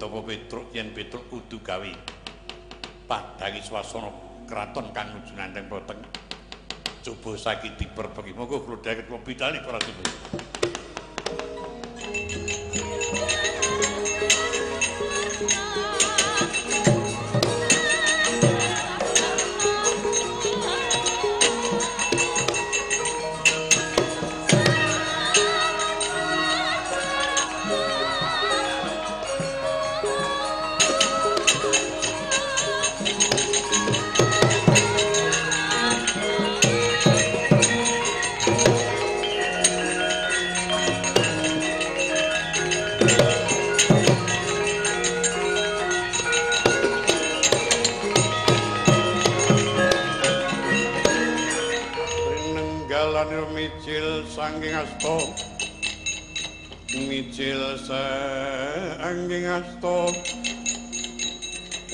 Betapa Petruk yen Petruk kudu gawe padangi swasana kraton kang nuju nandhang peteng. Coba saiki diperbeki. Monggo kula dherek kula pitani para sedherek. Mijil sangking asta, mijil sangking asta,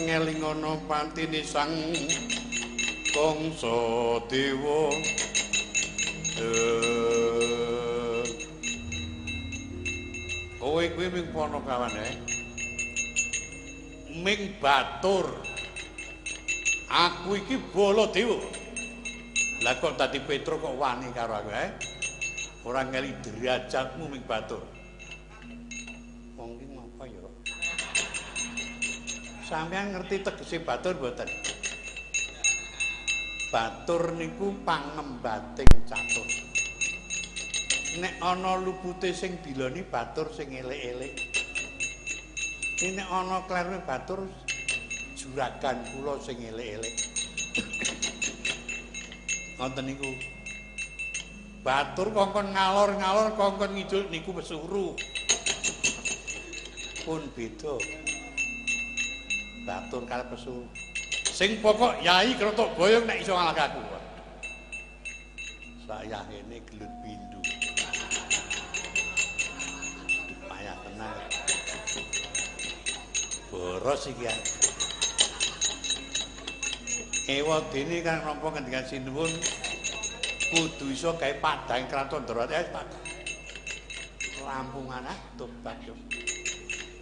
ngelingono patine sang Kangsa Dewa. Kowe kuwi ming ponokawan ming batur. Aku iki Baladewa. Lah kok dadi Petruk kok wani karo aku Ora ngeli derajatmu ming batur. Wong iki ngapa ya? Sampeyan ngerti tegese batur mboten? Batur niku pangembating catur. Nek ana lupute sing diloni batur sing elek-elek. Nek ana klerune batur juragan kula sing elek-elek. Ngoten niku. Batur kongkon ngalor-ngalor kongkon ngidul niku pesuru. Pun beda. Batur karo pesuru. Sing pokok Yai Krotok Boyong nek iso ngalahke aku. Sayahene gelut bindu. Payah tenan. Boros iki ya. Ewa dene kang nampa ngendikan sinuwun kudu iso gawe padhang kraton Ndorowati tak rampungan tobat yo.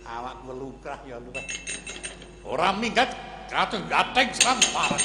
Awak melukrah ya luweh. Ora minggat kraton gateng sampar.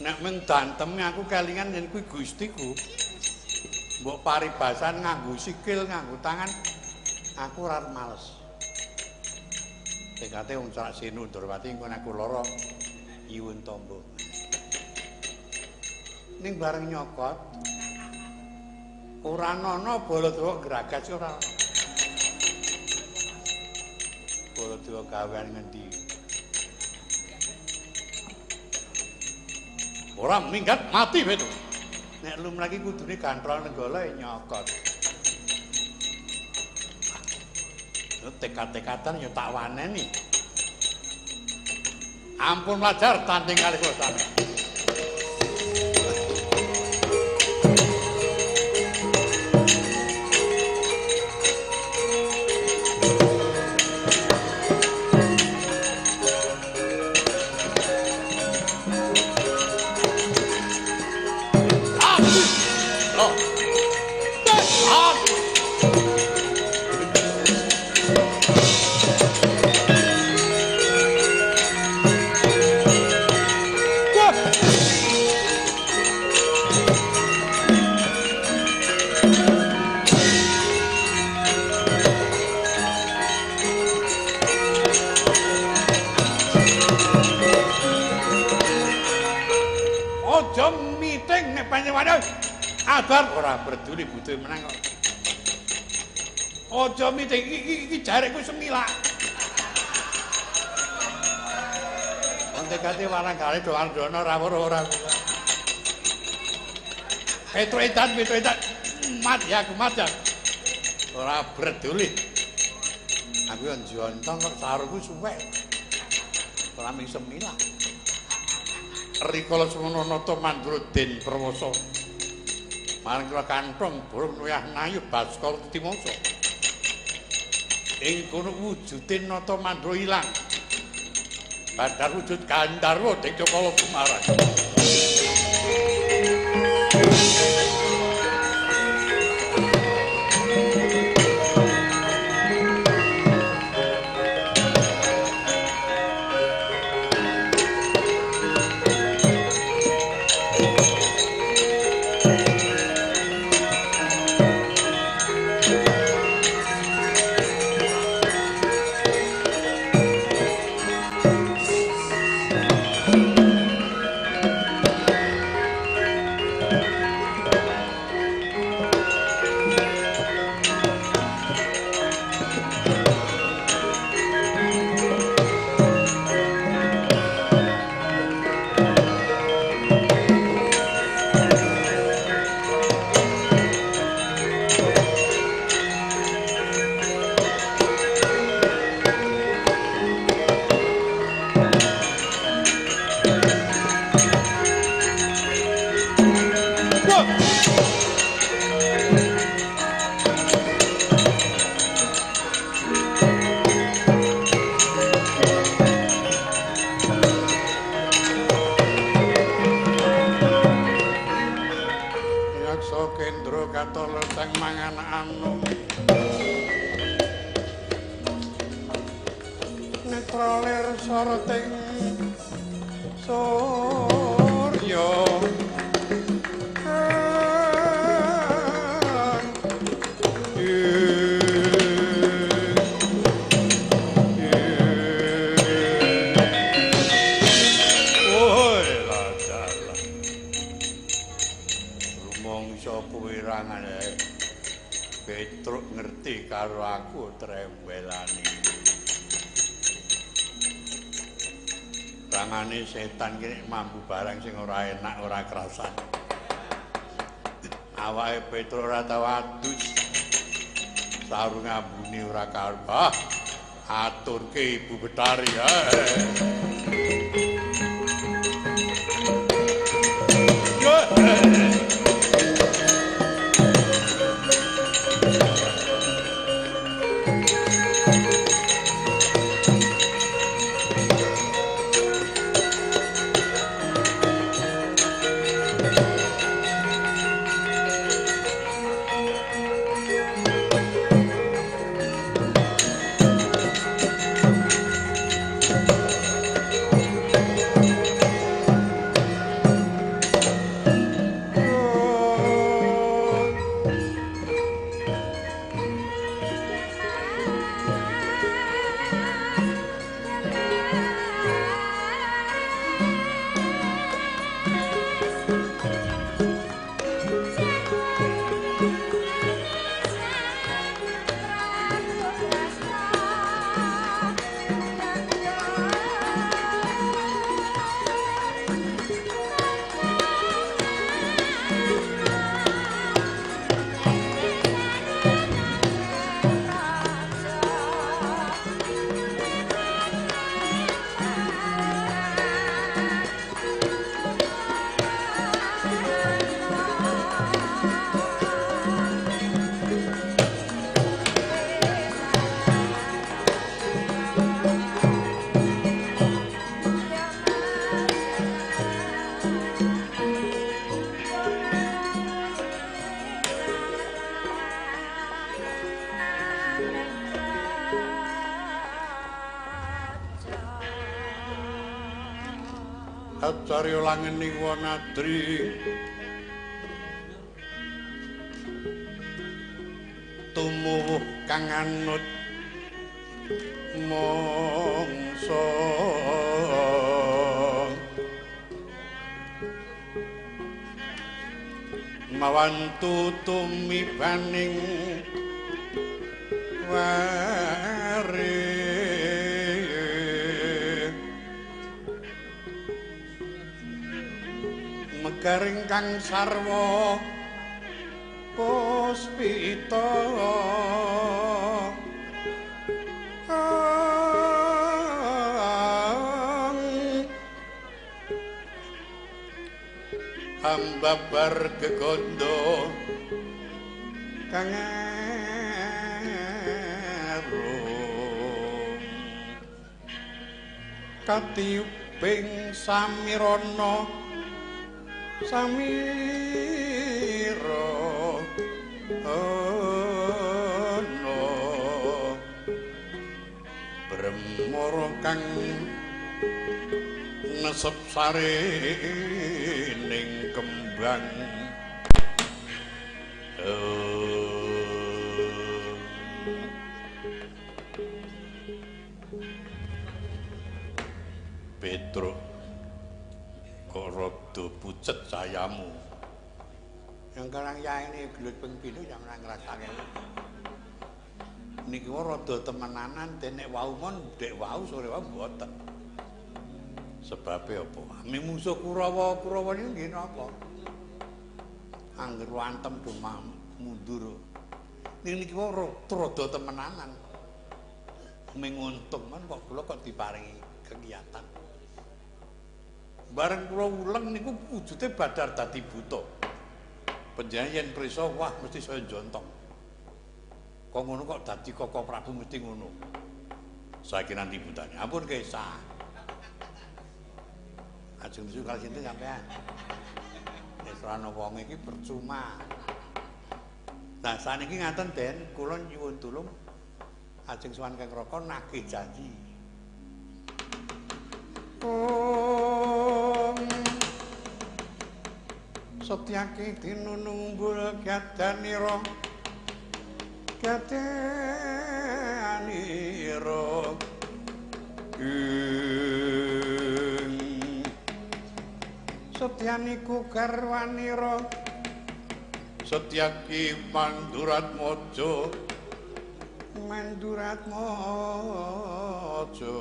Nek mung dantem aku kelingan yen kuwi Gustiku. Mbok paribasan nganggo sikil, nganggo tangan, aku ora males. Tekate wong Cak Senu Ndorowati engko aku lara nyuwun tombo. Ning bareng nyokot ora ana Baladewa gragas ora. Baladewa gawean ngendi? Ora minggat mati beto. Nek lumrah iki kudune gantrol nenggala nyokot. Tekad-tekatan ya tak waneni. Ampun lajar tanding kali kula sampeyan. Wah! Aja miting nek panjenengan abar ora peduli butuhe menang kok. Aja miting iki jarekku semilak. Antekate warang kale do andono ora weruh ora. Petro edan, Petro edan. Mat ya aku mat ya. Ora peduli. Aku yo njontong kok sarungku suwek. Ora ming semilak. Rikala semono nata mandura Den Perwasa. Marang kula kanthong burung nuyah nayu Baskara Timasa. Ing kono wujude nata mandura ilang. Badar wujud Gandharwa Dekyakala gumarang. Petruk ngerti karo aku trembelane. Rangane setan ki nek mambu barang sing ora enak ora krasan. Awake Petruk ora tau adus. Sarung ambune ora karep. Ah, aturke Ibu Betari. Acarya langening wanadri tumuwuh kang anut mangsa. Mawantu tumibaning ware megaring kang sarwa puspita ambabar gegondo kang arum katiyuping samirana samira ana bremara kang nesep sare ning kembang. Petruk kok rada pucet sayamu. Yang karang yaene gelut ping pindho yang ora ngrasake. Niki rada temenanan dene wau mon dek wau sore wau mboten. Sebabe apa? Ame musuh Kurawa, Kurawa niku nggih napa? Angger antem do mundur. Niki rada temenanan. Ming untung men kok kula kok diparingi kegiatan. Bareng kula uleng niku wujude badar dadi buta. Panjenengan yen prisa wah mesti saya jontong. Kok ngono kok dadi Koko Prabu mesti ngono. Saiki nanti butane. Ampun kesah. Ajeng niku kali sinten sampean. Nek ora ana wong iki percuma. Nah saniki ngaten Den, kula nyuwun tulung ajeng sowan Kang Raka nagih janji. Om Setyaki tinunungbul gadanira gadanira ing Setyaniku garwanira Setyaki Manduratmaja Manduratmaja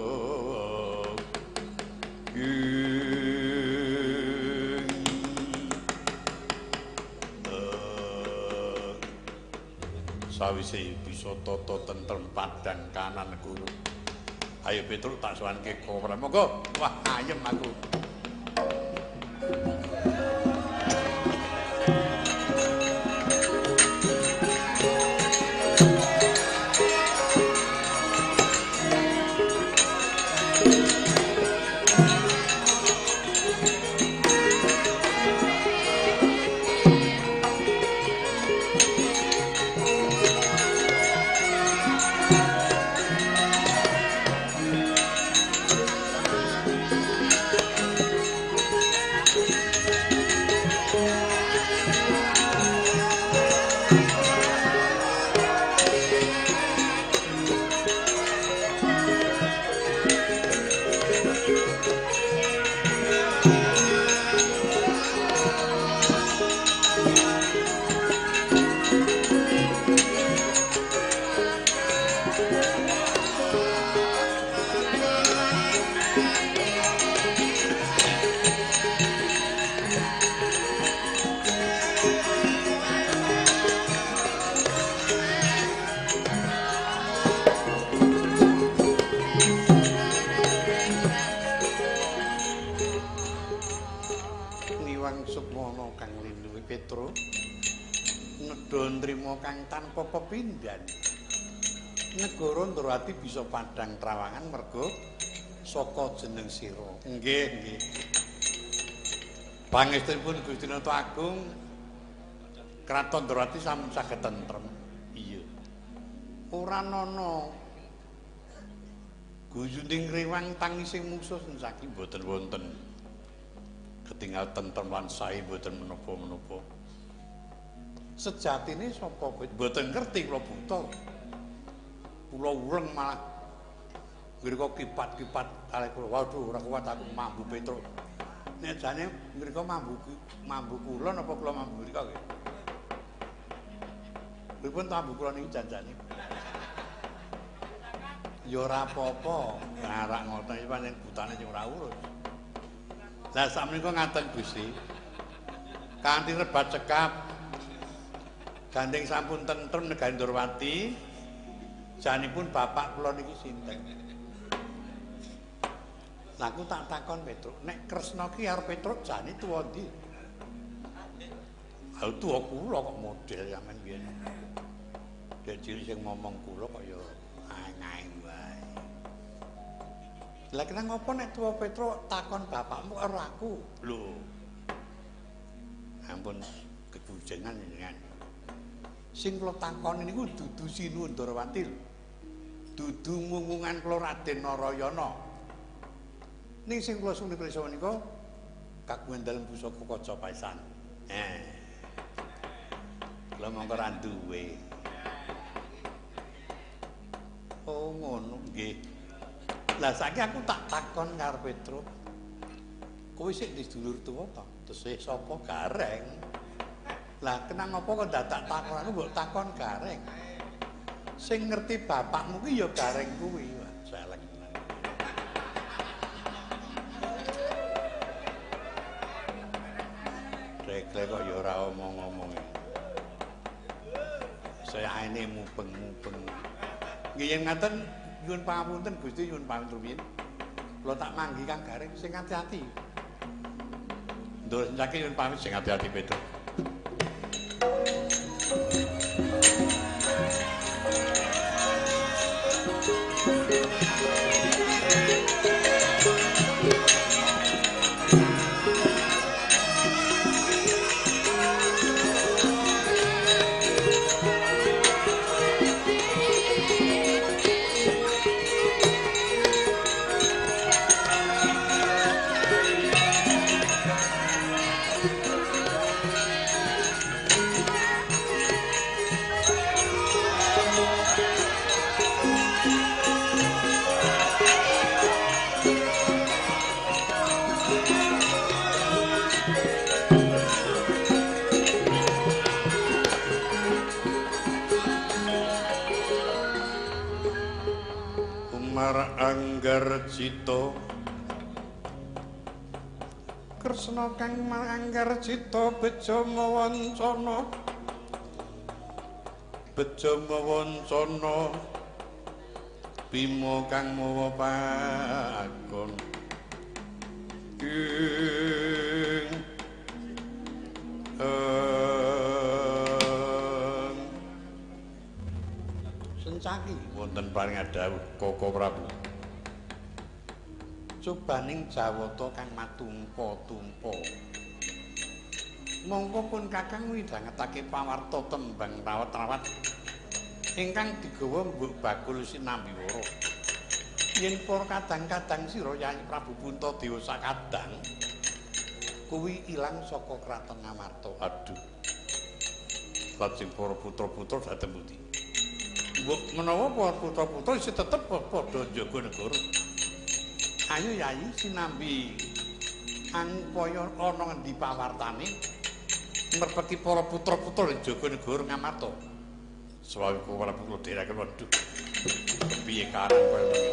sawise bisa tata tentrem padang kanan guru. Ayo Petruk tak sowanke kowe. Monggo. Wah, ayem aku. Kang tanpa pepindhan negara Ndrawati bisa padhang trawangan merga saka jeneng sira. Nggih, nggih. Pangestunipun Gusti Nata Agung Kraton Ndrawati sampun saged tentrem. Iya. Ora ana guyuning rewang tangising mungsuh sensaki mboten wonten. Ketinggal tentrem lan sae mboten menapa-menapa. Sejatine sapa mboten ngerti kula buta. Kula uleng malah ngriko kipat-kipat kalih kula. Waduh ora kuat aku mambu Petruk. Nek jane ngriko mambu kula napa kula mambu mriko nggih. Pripun to ambu kula niki janjane? Ya ora apa-apa, arak ngoten iki pancen butane sing ora urus. Lah sakmenika ngaten Gusti. Kanthi rebat cekap gandeng sampun tentrem negari Ndorowati, janipun bapak kula niki sinten? Lah aku tak takon Petruk, nek Kresna ki karo Petruk jane tuwa ndi? Ha tuwa kula kok model sampean biyen. Dek cilik sing ngomong kula kok ya aeng-aeng wae. Lah kena ngopo nek tuwa Petruk takon bapakmu karo aku? Lho. Ampun kebujengan jenengan. Sing kula takoni niku dudu Sinuwun Ndorowati. Dudu mungungan kula Raden Narayana. Ning sing kula suni pirsa menika kagungan dalem pusaka kaca paisan. Kula mongko ra duwe. Oh ngono nggih. Lah saiki aku tak takon karo Petruk. Kowe sik di dulur tuwa ta? Tesih sapa Gareng? Lah kena ngopo kok dadak takon aku mbok takon Gareng. Sing ngerti bapakmu ki ya Gareng kuwi. Wah, celeng. Rekle kok ya ora omong-omong. Saya aene mubeng-mubeng. Nggih yen ngaten nyuwun pangapunten Gusti, nyuwun pamit rumiyin. Kula tak manggi Kang Gareng sing ati-ati. Ndur saiki nyuwun pamit sing ati-ati Petruk. Anggar cita Kresna kang manganggar cita beja mawancana beja mawancana Bima kang mawa pakon ing Sencaki wonten paring dawuh Koko Prabu. Cobaning Jawata kang matumpa-tumpa. Mongko pun Kakang midhangetake pawarta tembang rawat-rawat ingkang digawa mbok bakul sinambiwara. Yen para kadang-kadang sira Yayi Prabu Puntadewa sakadang kuwi ilang saka kraton Ngamarta. Aduh. Lajeng para putra-putra dhateng pundi? Mbok menawa para putra-putra isih tetep padha njaga negara. Ayo Yayi sinambi angupaya ana ngendi pawartane merpeki para putra-putra njaga negara Ngamarta. Sawawi Prabu kula dherekaken waduh. Piye kahanan kaya ngene.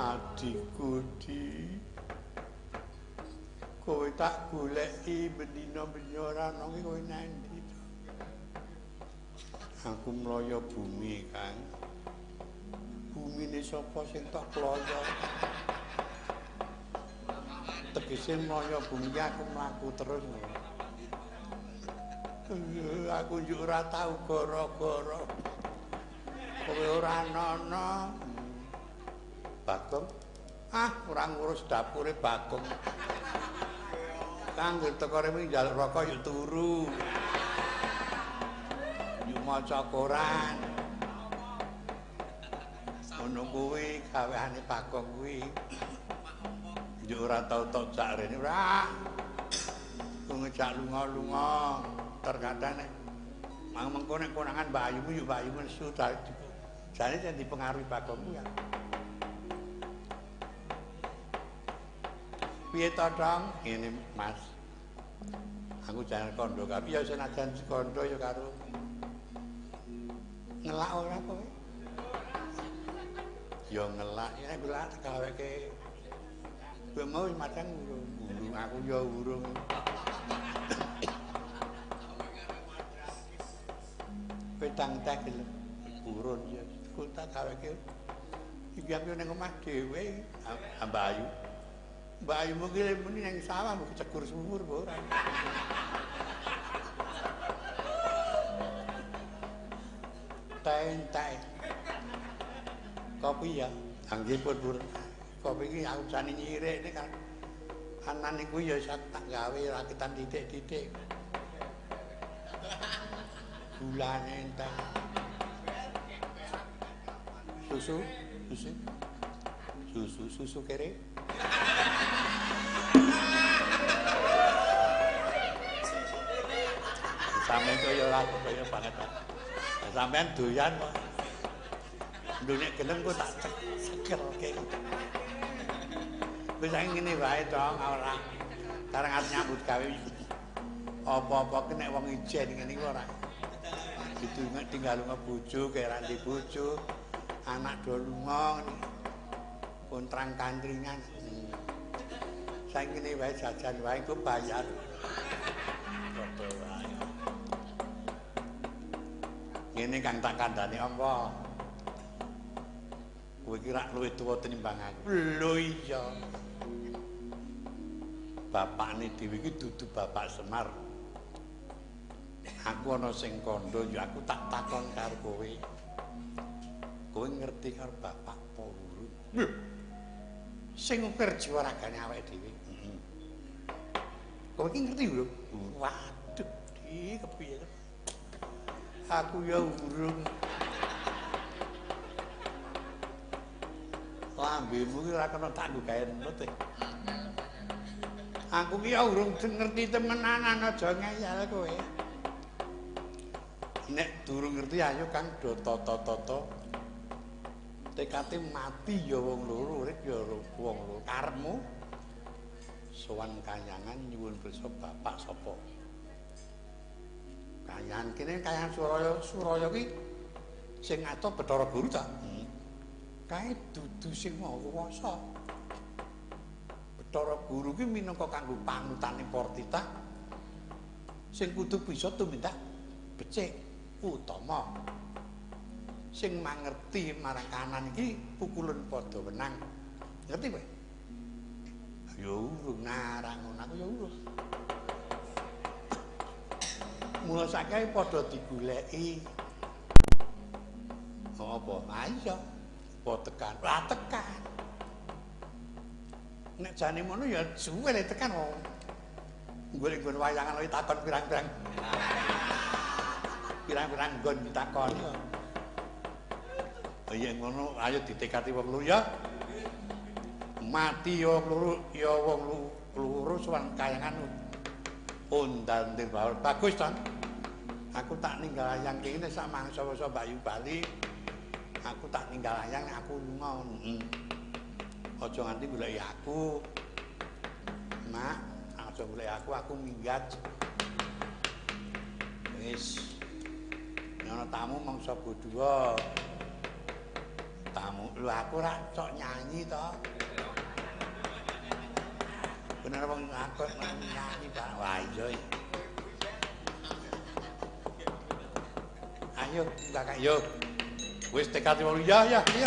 Adikku di Kowe tak goleki bendina-bendina ora ana ki kowe nang ndi to? Aku mloyo bumi, Kang. Bumine sapa sing tak kloyo? Tegese mloyo bumi aku mlaku terus. Aku njuk ora tau gara-gara. Kowe ora ana. Bagong. Ah, ora ngurus dapure Bagong. Kang teko rene njaluk rokok yuk turu. Yuk maca koran. Ngono kuwi gaweane Bagong kuwi. Njuk ora tau tok jak rene ora. Ngejak lunga-lunga. Terkadang nek mang mengko nek konangan Mbak Ayumu yuk Mbak Ayumu nesu jane sing dipengaruhi Bagong kuwi. Piye to, Dong? Ngene, Mas. Aku jangan kandha karo ya senajan kandha ya karo ngelak ora kowe? Ya ngelak, ya ngelak gaweke. Kowe mau madang urung, urung aku ya urung. Petang teh gelem purun ya. Ku tak gaweke. Iki aku ning omah dhewe, Mbak Ayu. Mbak Ayu mungkin muni nang sawah mau cegur sumur apa ora. Teh. Kopi ya, nggih pun. Kopi iki aku jane nyirikne kan. Anane kuwi ya tak gawe rakitan titik-titik. Gulane entek. Susu, susu. Susu, susu kere. Sampeyan kaya ora kaya banget. Sampeyan doyan kok. Lho nek gelem kok tak cekelke. Wis ngene wae to ora. Kareng arep nyambut gawe apa-apa ki nek wong ijen ngene iki ora. Itu tinggal lunga bojo, kaya ra ndek bojo, anak do lunga ngene. Kontrang-kantringan. Saiki ngene wae jajan wae engko bayar. Padha wae. Ngene kang tak kandhane apa? Kowe iki rak luwih tuwa tinimbang aku. Lho iya. Bapakne dhewe iki dudu Bapak Semar. Aku ana sing kandha ya aku tak takon karo kowe. Kowe ngerti karo bapak apa urung? Sing ukir jiwa ragane awake dhewe. Heeh. Kowe iki ngerti urung? Waduh, iki kepiye? Aku ya urung. Lambemu iki ora kena tak nggo gawe nut. Aku ki ya urung ngerti temenanan aja ngeyel kowe. Nek durung ngerti ayo Kang do tata-tata. Tekate mati ya wong loro, urip ya wong loro. Karepmu sowan kayangan nyuwun pirsa bapak sapa? Kayangan kene kayangan Suraya, Suraya ki sing ngato Bathara Guru ta? Kae dudu sing maha kuwasa. Bathara Guru ki minangka kanggo panutane para titah sing kudu bisa tumindak becik utama. Sing mangerti marang kanan iki pukulun padha wenang. Ngerti kowe? Ya urung narang ngono aku ya urung. Mula saiki padha digoleki. Apa? Ayo. Apa tekan? Lah tekan. Nek jane ngono ya suwe le tekan wong. Golek nggon wayangan lho takon pirang-pirang. Pirang-pirang nggon ditakoni. Oh iya ngono, ayo ditekati wong loro ya. Mati ya wong loro, ya wong loro sowan kayangan ondal-ondil bawor. Bagus to. Aku tak ninggal ayang kene sak mangsa-mangsa Mbak Yu bali. Aku tak ninggal ayang aku lunga. Aja nganti goleki aku. Mak, aja goleki aku, aku minggat. Wis. Nek ana tamu mangsa bodua. Tamu, lho aku ora cok nyanyi to. Bener wong aku nyanyi Pak. Wah iya. Ayo kakak yo. Wis tekad wong ya ya ya.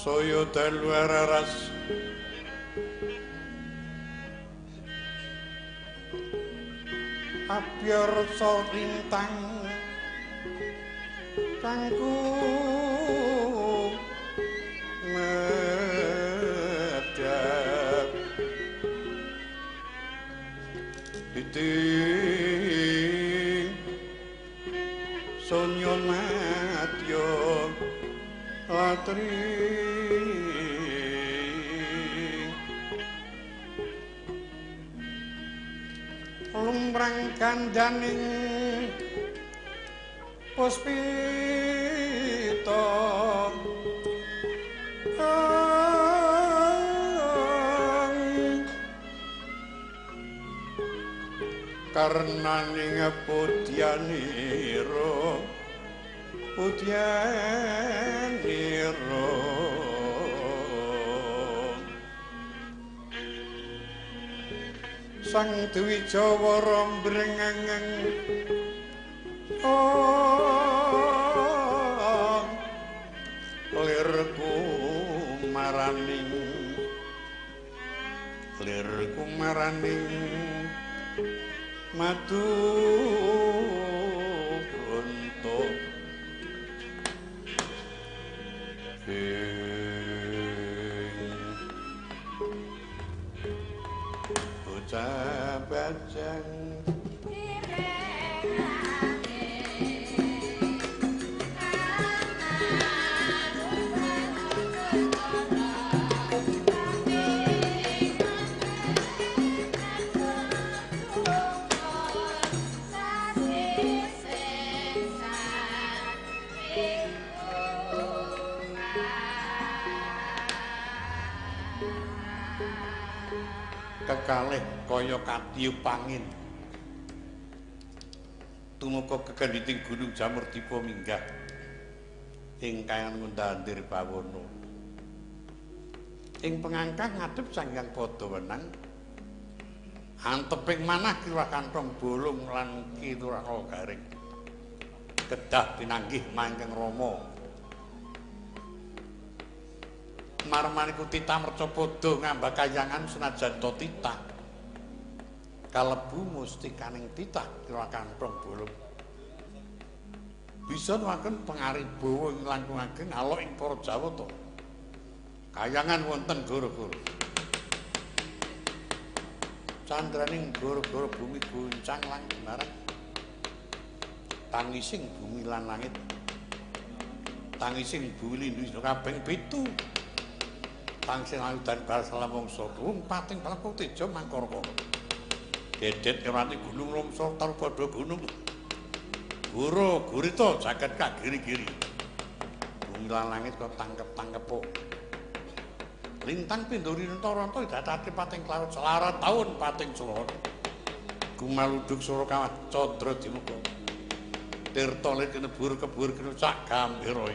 Saya dalu raras abiyarsa lintang kangku medhap titi sonya madya latri lumrang kandaning puspita karnaning putyanira putyanira Sang Dwijawara mbrengengeng lirku maraning lirku maraning madu bronto bocah bajang kekalih kaya katiyup angin tumeka kegendhiting gunung Jamurdipa minggah ing kayangan Ngundhandir Bawana. Ing pengangkah ngadhep Sang Hyang Padha Wenang anteping manah Ki Lurah Kanthong Bolong lan Ki Lurah Garing kedah pinanggih mangkeng Rama. Marmaniku titah merca padha ngambah kayangan senajan to titah kalebu mustikaning titah Ki Lurah Kanthong Bolong bisa nuwaken pangaribawa ing langkung ageng alok ing para Jawata kayangan wonten goro-goro candraning goro-goro bumi goncang lan gemarah tangising bumi lan langit tangising bumi lindu kaping 7 tangsin ayudan bar salam wangsa pating palaku teja mangkaraka dedet erati gunung longso tarpada gunung goro gurita jagat kagiri-giri bumi lan langit kok tangkep-tangkepo lintang pindori ranta-ranta datate pating klarut selarat taun pating seloro Gumaluduk sora kawah candra dimuka. Tirta lir kinebur kebur kena sak gambira.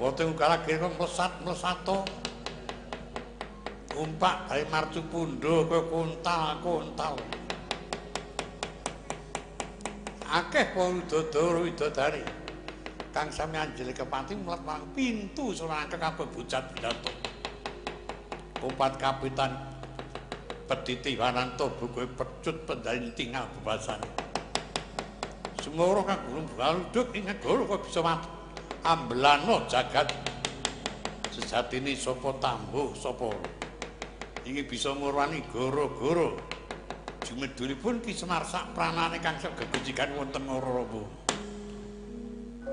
Wonten ukalagir kok mlesat-mlesato. Umpak bae marcu pundha kaya kontal-kontal. Akeh para widodara widodari kang sami anjel kepati mlet marang pintu surangke kabeh bujat bidato. Kupat kapitan pediti wananta bukuhe pecut pendhain tingal bebasane. Semara kang gunung baluduk ing negara kok bisa amblana jagat. Sejatine sapa tambuh sapa ingin bisa ngurwani gara-gara jumedulipun Ki Semar sak pranane kang gegojikan wonten Ngoro.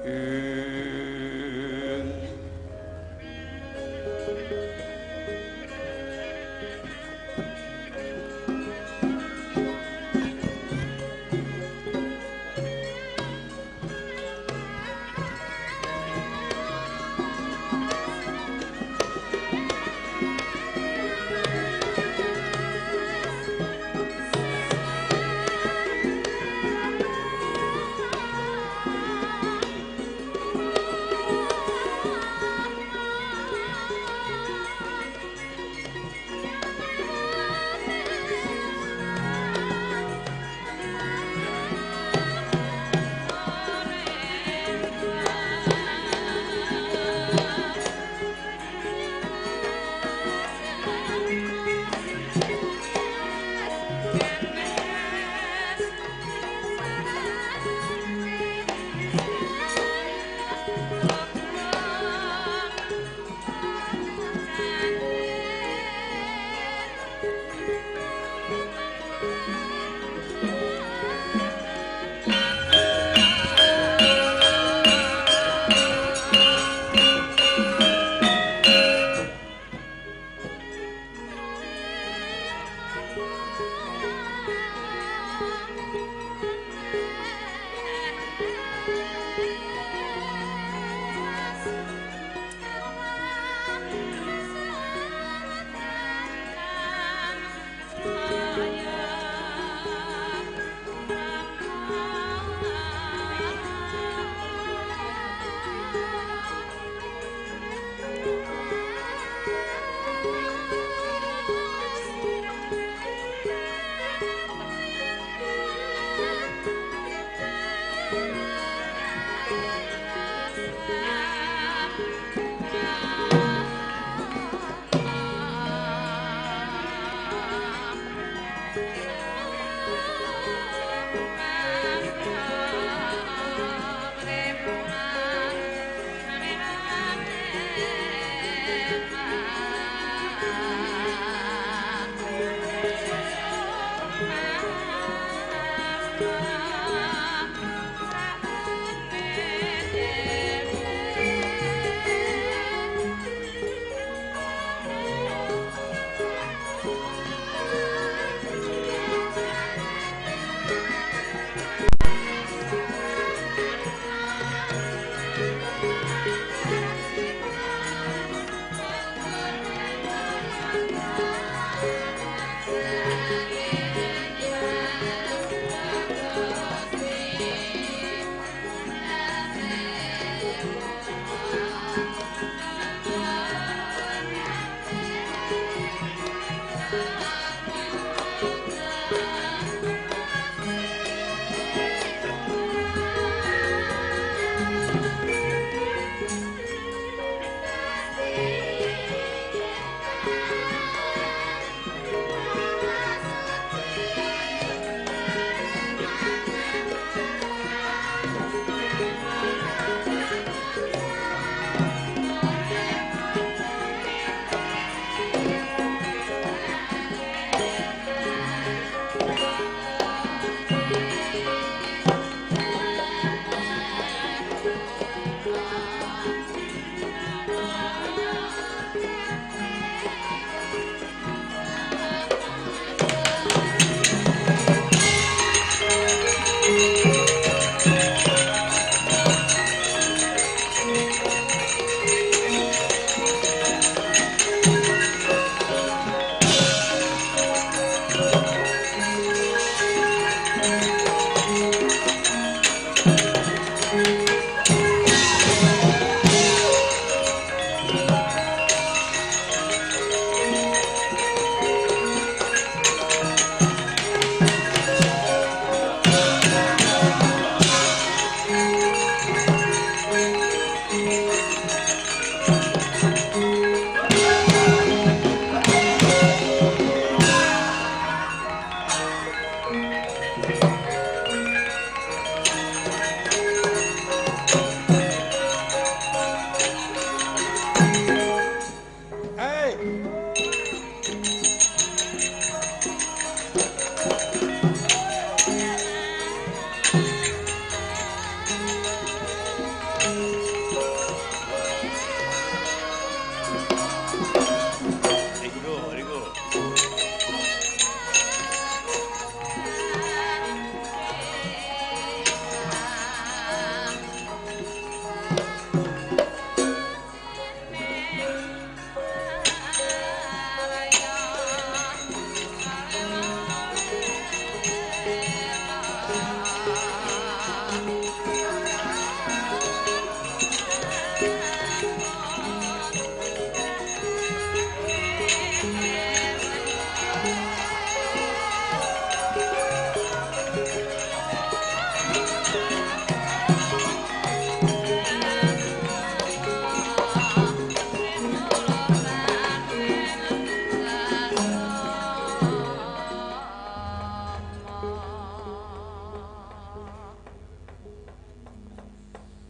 Yeah.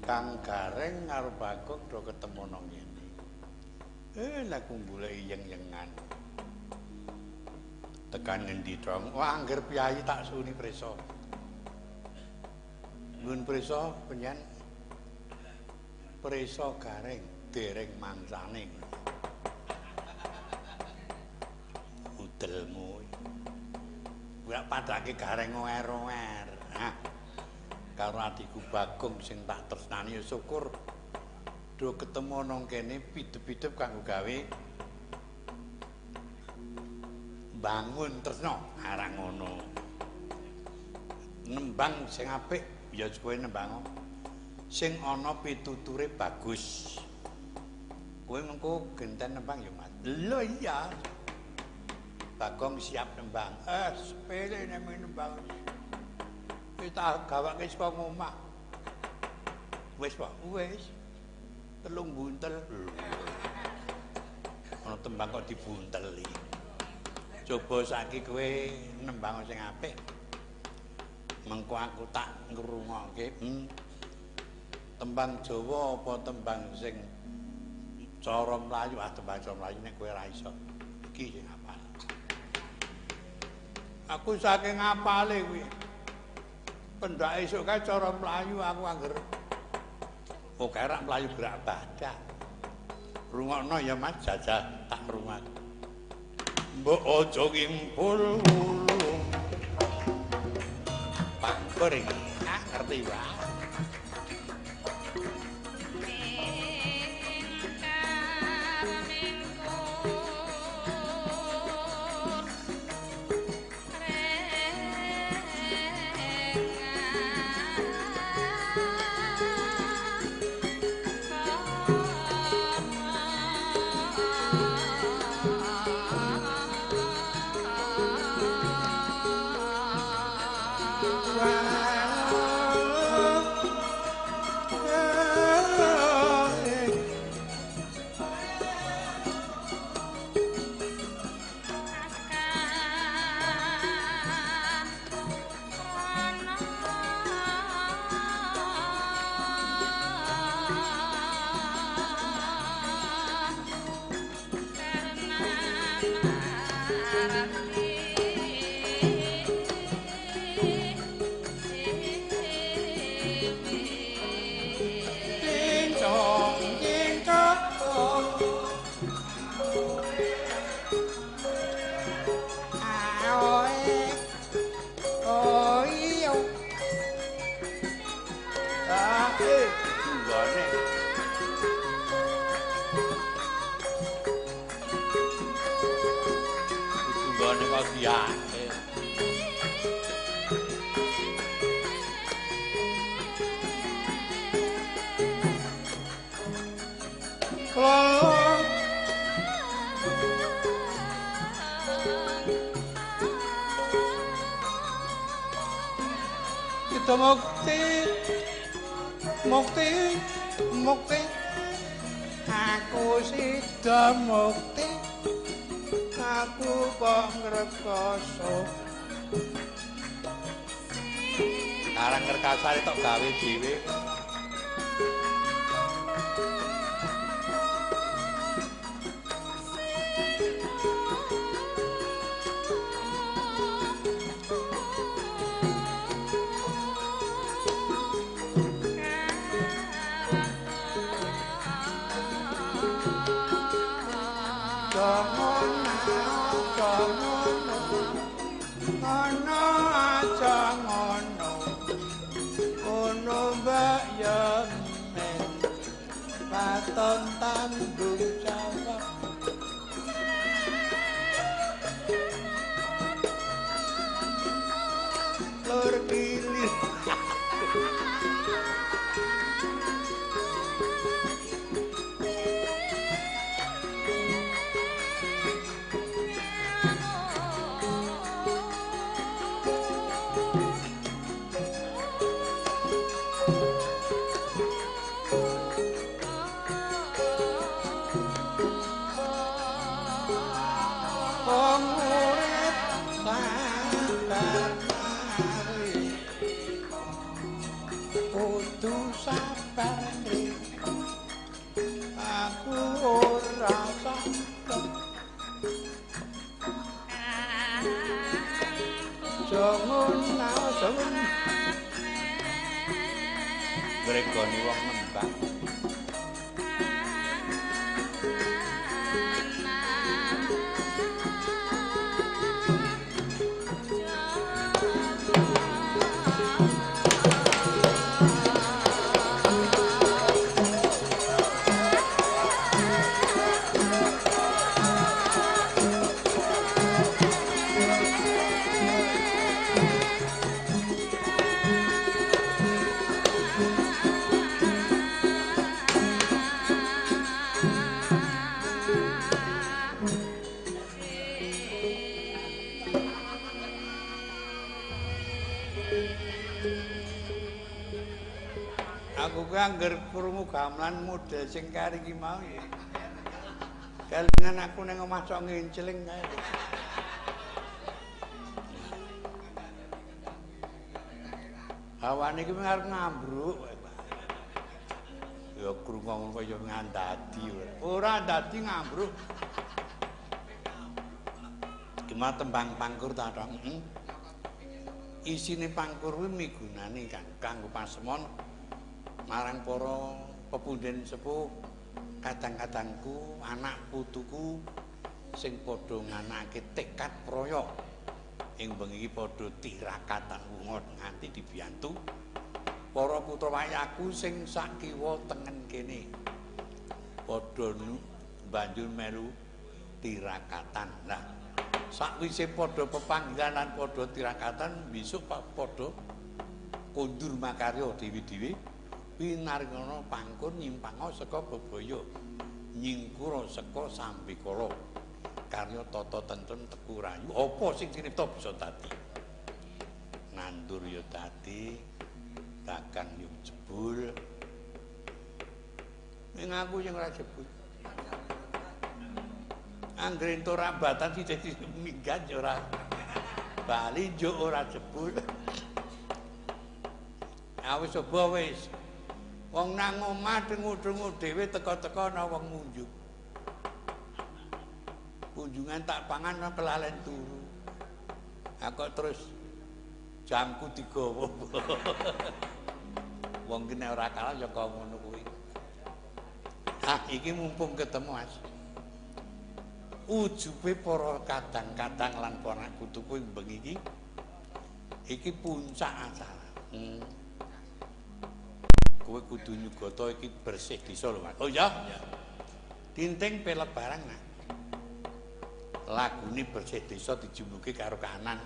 Kang Gareng karo Bagong do ketemu nang ngene. Lah kumbule yeng-yengan. Tekan ngendi dong? Wah, angger piyayi tak suni preso. Nggon preso penyen preso Gareng dereng mangsane. Udelmu. Kuwi padake Gareng oer-oer. Hah. Karo adikku Bagong sing tak tresnani ya syukur do ketemu nang kene pidep-pidep kanggo gawe bangun tresna arang ngono. Nembang sing apik ya kowe nembang sing ana pituture bagus. Kowe mengko genten nembang ya Mas. Lho iya. Bagong siap nembang. Sepele nek nembang. Kita gawake saka omah. Wis Pak, wis. 3 buntel. Ana tembang kok dibunteli. Coba saiki kowe nembang sing apik. Mengko aku tak ngrungokke. Tembang Jawa apa tembang sing cara Melayu? Ah, tembang cara Melayu nek kowe ora iso. Iki sing apal. Aku saking apale kuwi. Pendak esuk kae cara mlayu aku angger. Oh, kae rak mlayu gerak badak. Rungokno ya Mas, jajah tak rungok. Mbok aja ngimpul wulu. Pangkur iki, ah ngerti wae. Mukti, mukti, mukti, aku sida mukti, aku kok ngrekoso. Karang ngrekasane tok gawe dhewe. Tanggung jawab. Lur kilir. Wong urip sabar. Gregoni wong nembang. Aku ku angger krungu gamelan model sing kari iki mau ya. Kelingan aku ning omah cok nginceling kae. Hawane iki arep ngambruk. Ya krungu ngono kaya ngandadi ora. Ora ndadi ngambruk. Gimana tembang pangkur ta, Dong? Isine pangkur kuwi migunani kanggo pasemon marang para pepunden sepuh, kadang-kadangku, anak putuku sing padha nganake tekad proyok ing bengi iki padha tirakatan wungot nganti dibiyantu para putra wayaku sing sak kiwa tengen kene padha banjur melu tirakatan. Nah, sakwise padha pepanggilan lan padha tirakatan, besok padha kondur makarya dewi-dewi pinaringana pangkur nyimpanga saka bebaya nyingkura saka sambikala karya tata tentrem teku rayu apa sing tinipta bisa dadi nandur ya dadi dagang yo jebul ning aku sing ora jebul anggere entuk rambatan sithik minggat yo ora bali njuk ora jebul. Awis coba wis wong nang omah dengu-dengu dhewe teka-teka ana wong ngunjuk. Kunjungan tak pangan kelalen turu. Aku terus jamku digawa. Wong ki nek ora kalah ya kok ngono kuwi. Ah iki mumpung ketemu Mas. Ujube para kadang-kadang lan para putuku ing bengi iki iki puncak acara. Kowe kudu nyugata iki bersih desa lho, Mas. Oh iya, ya. Tinting pelek barang nak. Lagune bersih desa dijumuke karo kahanan.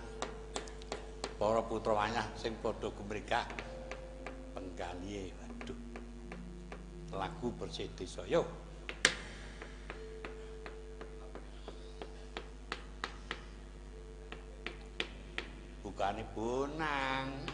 Para putra wayah sing padha gumregah penggalihe. Waduh. Lagu bersih desa yo. Bukane bonang.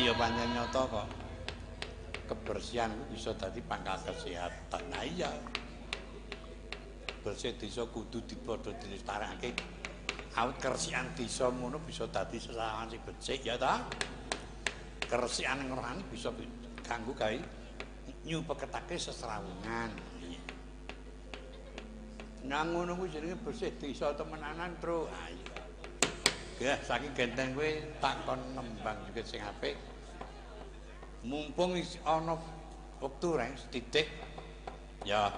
Iya pancen nyata kok. Kebersihan itu bisa dadi pangkal kesehatan. Nah iya. Bersih desa kudu dipadha dilestarekake. Awit keresikan desa ngono bisa dadi sesawan sing becik ya ta. Keresikan ngrani bisa kanggo gawe nyupeketake sesrawungan. Nang ngono kuwi jenenge bersih desa temenanan, Tru. Ayo. Gah saking genteng kowe tak kon nembang juga sing apik. Mumpung ana wektu reng sethithik ya.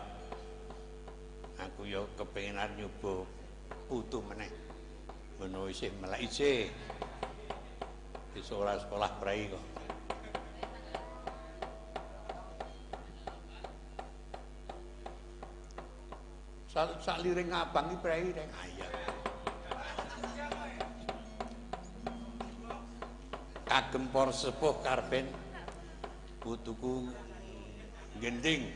Aku ya kepengin arep nyoba putu meneh. Menawa isih melek isih. Wis ora sekolah prei kok. Sak liring abang iki prei reng. Iya. Kagem para sepuh karben putuku gending.